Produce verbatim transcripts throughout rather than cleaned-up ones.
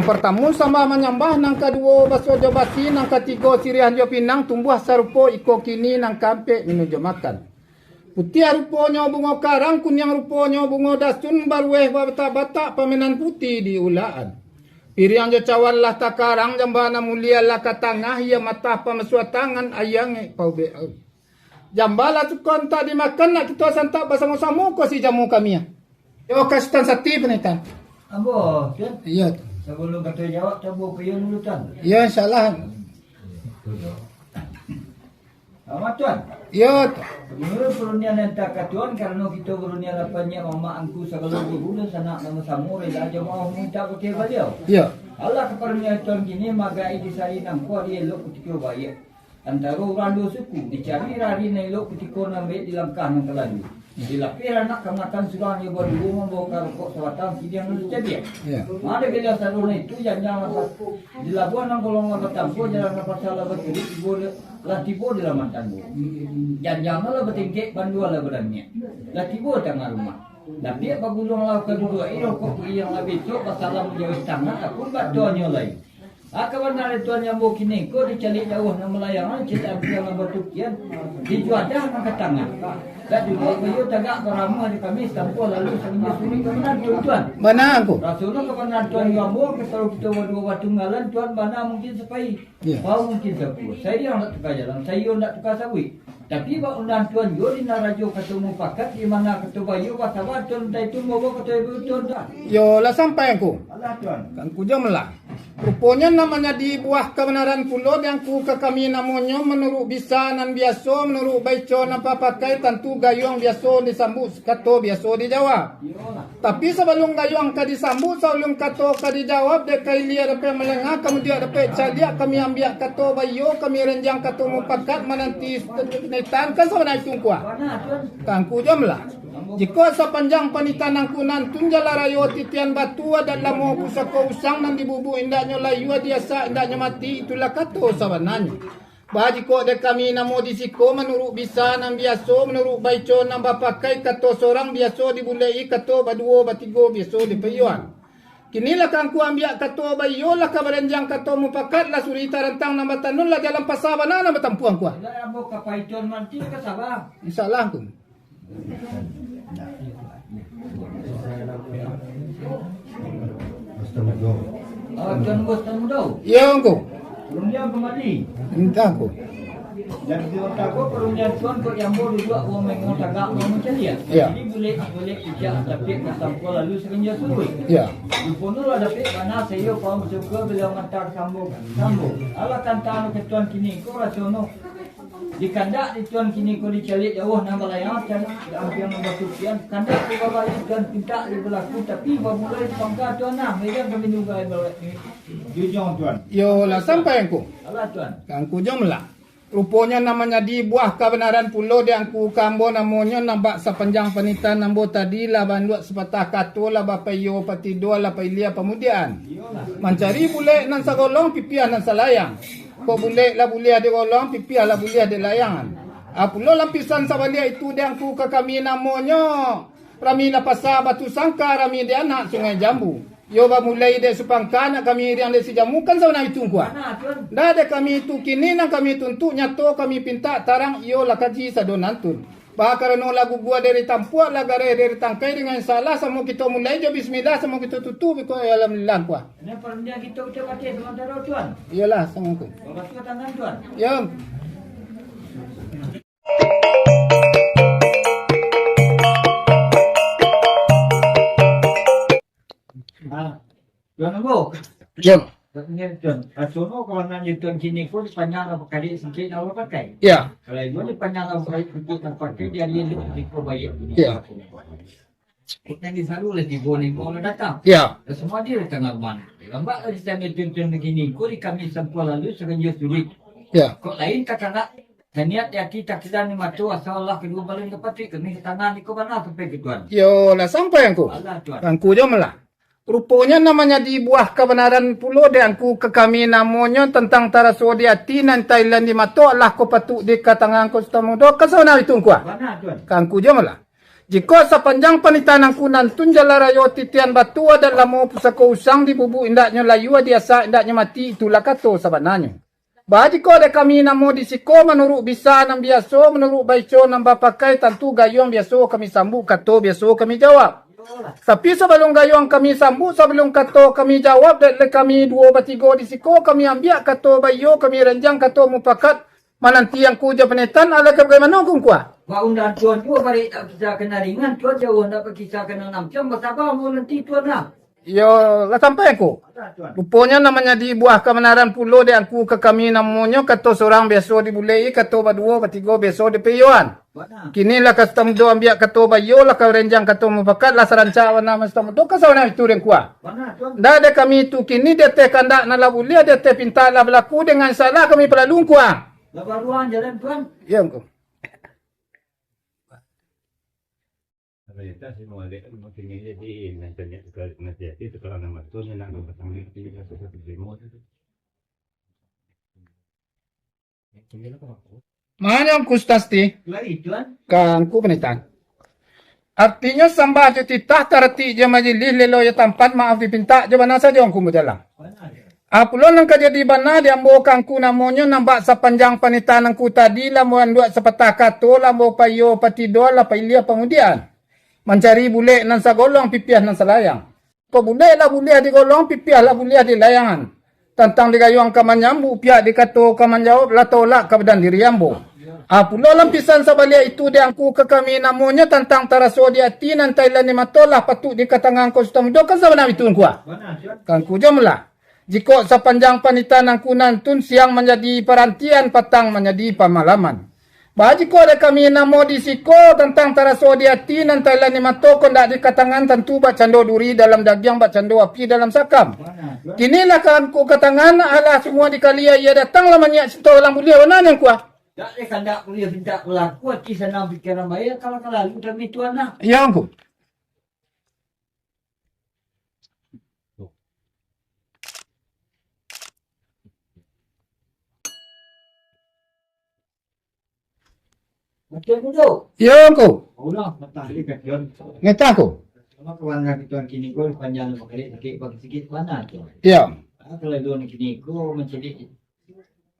Partamo sambah manyambah, nan kaduo baso jo basi, nan katigo siriah jo pinang, tumbuah sarupo iko kini, nan kaampek minun jo makan. Putiah ruponyo bungo karang, kuniang ruponyo bungo dasun, barueh babatak-batak pamenan putiah di ulaan. Piriang jo cawan lah takarang, jamba nan mulia lah ka tangah, iyo matah pamasuak tangan, ayangek paubek. Jamba lah cukuik antak dimakan, nak kito santap basamo-samo ko si jamu kami, ah. Yo, ka Sutan Sati, Panitah. Ambo, Tuan. Iyo, Tuan. Sabalun kato jawab, tabuah payuang dulu, Tuan. Iyo, insyaallah. Selamat, Tuan. Iyo, Tuan. Sabalun parundian nan antah ka Tuan, karano kito barundian lapan nyiak mamak angku sagalo guru dan sanak nan basamo, rila jo maoh mintak bakeh baliau. Iyo. Alah ka parundian Tuan kini, magai di sari nangko di elok kutiko baiak. Antaro urang duo suku, dicari rari nan elok kutiko nan baiak di langkah nan ka lalu. Dilapeh anak kamanakan surang jo baduo, mambaokan rokok sabatang, kiniang nan tacabiak. Iyo. Mano bilo sarupo itu, janjang lah pas-, di labuah nan golong lah batampuah, jalan nan pasa lah baturuik, tibo di, lah tibo di laman tanggo. Janjang lah batingkek, bandua lah badaniak. Lah tibo tangah rumah. Lapiak baguluang lah ka duduak, rokok baiak lah besok, basalam jauah tangan, takun batonyo lai. Ah, kabanaran Tuan, ambo kini ko dicaliak jauah nan balayang, caliak ampiang nan batukian, di juadah nan ka tangah. Dak dulu baiyo tagak baramuah di kami, satampuah lalu sarinyo suruik kabanaran Tuan. Bana, Angku. Rasonyo kabanaran Tuan jo ambo, kalau kito baduo batunggalan, Tuan bana mungkin sapai, Iyo. Bau mungkin sakuo. Saiyo ndak tuka jalan, saiyo ndak tuka sabuik. Tapi bak undangan Tuan juo di nan rajo kato mupakat, di mano kato baiyo basaba, Tuan, antah itu bobo kato ibu Tuan, Tuan. Yo, lah sampai, Angku. Alah, Tuan. Ka Angku jo malah. Ruponyo nan manjadi buah kabanaran pulo di Angku ka kami namonyo, manuruik bisa nan biaso, manuruik baico nan bapakai, tantu gayuang biaso disambuik, kato biaso dijawab. Iyolah. Tapi sabalun gayuang ka disambuik, sabalun kato ka dijawab, dek ka ilia dapek malengah, ka mudiak dapek caliak, kami ambiak kato baiyo, kami renjang kato mupakat, mananti naitan kan sabana itu, Angku. Ka Angku jo malah. Jikok sapanjang panitahan Angku nantun, jalan rayo titian batu, adat lamo pusako usang, nan dibubuak indaknyo layua, diasak indaknyo mati, itulah kato sabananyo. Bah, jikok dek kami namo di siko, manuruik bisa nan biaso, manuruik baico nan bapakai, kato sorang biaso dibuleki, kato baduo, batigo biaso dipaiyoan. Kini lah ka Angku ambiak kato baiyo, lah ka barenjang kato mupakat, lah suri tarantang nan batanun, lah jalan pasa bana nan batampuah, Angku. Lah, ambo ka Paiton manti ka Sabah. Insyaallah, Angku. Ah, Tuan Bos Tan Mudo. Iyo, Angku. Rundiang pamali. Antah, Angku. Jadi, di otak ko, parundiang Tuan ko, ambo duduak, wong mengong tagak, wong mancaliak. Iyo. Jadi, bulek, bulek, ijak, dapek, batampuah, lalu sarinyo suruik. Iyo. Ruponyo lah dapek, bana, saiyo, paham, syukur, bila mantah, sambung, sambung. Alah, tantang ka Tuan kini ko, rasonyo. Di kandak di Tuan kini ko dicaliak jauah nan balayang, caliak ampiang nan batukian, kandak di bawah di Tuan pintak di balaku, tapi bamulai di pangka Tuan nah, megang kami juga ibarat ni. Jujung Tuan. Yo, lah sampai Angku. Alah Tuan. Ka Angku jo malah. Ruponyo nan manjadi buah kabanaran pulo di Angku ka ambo namonyo, nan bak sapanjang panitahan ambo tadi lah banduak sapatah kato, lah bapaiyo patido, lah pailia pamudiaan. Iyolah. Mancari bulek nan sagolong, pipiah nan salayang. Kok bulek lah buliah digolong, pipiah lah buliah dilayangan. A pulo lapisan sabaliak itu di Angku ka kami namonyo, rami lah pasa Batu Sangka, rami di anak Sungai Jambu. Yo bamulai dek Supangka, nak kami iriang dek Sijamu, kan sabana itu Angku ah. Bana, Tuan. Ndak dek kami itu kini, nan kami tuntuik nyato, kami pintak tarang, iyolah kaji sado nantun. Bah, karano lah gugua dari tampuak, lah gareh dari tangkai, dengan salah, samo kito mulai jo bismillah, samo kito tutuik biko alhamdulillah Angku ah. Ini parundiang kito, kito pakai samantaro, Tuan. Iyolah, Assalamualaikum. Babasuah tangan, Tuan. Yo. Ah, Tuan Ambo. Yo. Tuan, Tuan. Rasonyo kawanan di Tuan kini ko dipanjang lah bakali singkek lah bapakai. Yo. Kalau ibu dipanjang lah bakali singkek lah bapakai, dia lihat di ko baik. Yo. Kok tadi selalu lah tibo ni, mau lah datang. Yo. Lah semua dia datang abang. Lambat lah kita ambil Tuan-tuan begini. Ko di kami sampuah lalu saganjua suruik. Yo. Kok lain tak kena. Taniat di ati, takilan di mato, asa Allah kaduo balun dapati, kami di tangan di ko bana sampai ke Tuan. Yo, lah sampai Angku. Alah, Tuan. Angku jo malah. Ruponyo nan manjadi buah kabanaran pulo di Angku ka kami namonyo, tantang taraso di ati, nan tailan di mato, alah ko patuik di ka tangan ko Sutan Mudo, ka sabana itu Angku ah. Bana, Tuan. Ka Angku jo malah. Jikok sapanjang panitahan angku nantun jalan rayo titian batu, adat lamo pusako usang, dibubuak indaknyo layua, diasak indaknyo mati, itulah kato sabananyo. Baa jikok dek kami namo di siko, manuruik bisa nan biaso, manuruik baico nan bapakai, tantu gayuang biaso kami sambuik, kato biaso kami jawab. Tapi sabalun gayuang kami sambuik, sabalun kato kami jawab, dek lai kami duo batigo di siko, kami ambiak kato baiyo, kami renjang kato mupakat, mananti angku jo panitahan, alah ka bagaimana angku angku? Ba undang tuan juo barek tak kisah ka nan ringan, tuan jauah ndak bakisah ka nan lampiang, basaba mananti tuan lah. Iyo, lah sampai angku. Ruponyo nan manjadi buah kabanaran pulo dek angku ka kami namonyo kato surang biaso dibuleki, kato baduo, batigo biaso dipaiyoan. Kini lah ka Sutan Mudo ambiak kato baiyo, lah ka renjang kato mupakat, lah sarancak bana Sutan Mudo, ka sabananyo itu dek angku. Ndak dek kami tu kini, di ateh kandak nan lah buliah, di ateh pintak lah balaku, dengan salah kami palalu angku. Lah baruang jalan tuan. Iyo angku. Mano angku Sutan Siti? Ka angku panitahan. Artinyo sambah jo titah, taratik jo majelis, lelo jo tampan, maaf dipintak, jo bana sajo angku bajalang. Apo pulo nan ka jadi bana di ambo ka angku namonyo, nan bak sapanjang panitahan angku tadi, lah ambo anduak sapatah kato, lah ambo paiyo patidoan, lah pailia pamudian. Mancari bulek nan sagolong, pipiah nan salayang. Kok bulek lah buliah digolong, pipiah lah buliah dilayangan. Tantang digayuang ka manyambuik, pihak dikato ka manjawab, lah tolak ka badan diri ambo. Apo pulo lampisan sabaliak itu dek angku ka kami namonyo, tantang taraso di ati nan tailan di mato, lah patuik dikatangan ko Sutan Mudo, ka sabananyo itu angku. Ka angku jo mulah. Jikok sapanjang panitahan angku nantun, siang manjadi parantian, patang manjadi pamalaman. Baa jikok dek kami namo di siko, tantang taraso di ati nan tailan di mato, kok ndak dikatangan, tantu bakcando duri dalam dagiang, bakcando api dalam sakam. Kini lah ka angku katangan, alah samua dikali aia datang, lah maniak sinto alang buliah, bana nyo angku? Dak dek kandak buliah pintak balaku, ati sanang pikiran baik, kalau ka lalu kami tuan lah. Iyo angku. Iyo angku. Ngetah angku. Iyo.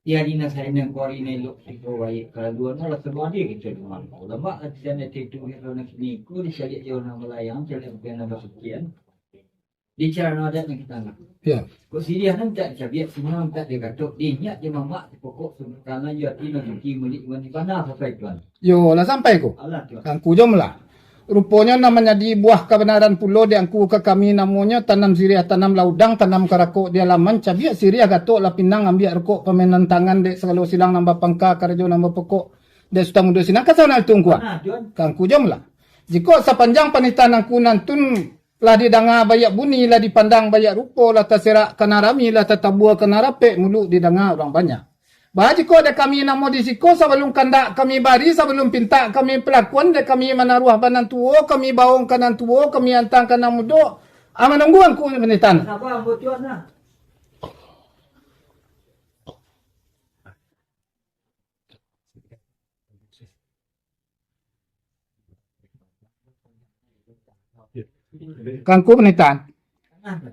Iyo, ari nan sae nan kini ko mancaliak, iyo, wayik kalaluan lah sabadi kito di mano. Ulama ati nan itu kito nan kini ko dicaliak jo nan balayang, caliak bukan nan basukian. Di carano adat nan kito anggap. Iyo. Kok siriah nan tak dicabiak, siriah nan tak digatok, dinyiak jo mamak, dipokok, sumber tanah, jo ati nan suci, mulik, iman, ibana, sampai tuan. Iyo, lah sampai ko. Alah tuan. Ka angku jo mulah. Ruponyo nan manjadi buah kabanaran pulo dek angku ka kami namonyo, tanam siriah, tanam laudang, tanam karakok di alaman, cabiak siriah, gatok lah pinang, ambiak rokok pamainan tangan, dek sagalo silang nan bapangka, karajo nan bapokok, dek Sutan Mudo sinan, ka sabananyo itu angku. Nah, tuan. Ka angku jo mulah. Jikok sapanjang panitahan angku nantun lah didanga baiak bunyi, lah dipandang baiak rupo, lah taserak ka nan rami, lah tatabua ka nan rapek, muluik didanga urang banyak. Baa jikok dek kami namo di siko, sabalun kandak kami bari, sabalun pintak kami palakuan, dek kami manaruah ba nan tuo, kami baong ka nan tuo, kami antang ka nan mudo, ah, manunggu angku panitahan. Saba, ambo tuan lah. Ka angku panitahan.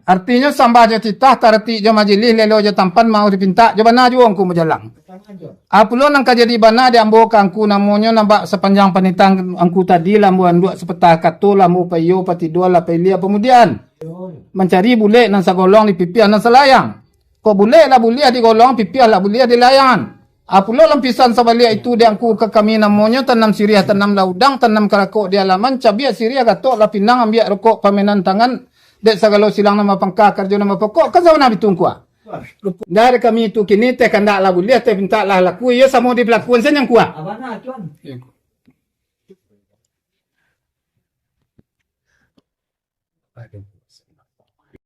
Artinyo sambah jo titah, taratik jo majelis, lelo jo tampan, maaf dipintak, jo bana juo angku bajalang. Apo pulo nan ka jadi bana di ambo ka angku namonyo, nan bak sapanjang panitahan angku tadi, lah ambo anduak sapatah kato, lah ambo paiyo patidoan, lah pailia pamudian. Mancari bulek nan sagolong, dipipiah nan salayang. Kok bulek lah buliah digolong, pipiah lah buliah dilayangan. Apo pulo lampisan sabaliak itu dek angku ka kami namonyo, tanam siriah, tanam laudang, tanam karakok di alaman, cabiak siriah, gatok lah pinang, ambiak rokok pamainan tangan, dek sagalo silang nan bapangka, karajo nan bapokok, ka sabananyo itu angku. Ndak dek kami tu kini, teh kandak lah buliah, teh pintak lah laku, iyo samo di palakuan sajo angku. Abana tuan. Iyo.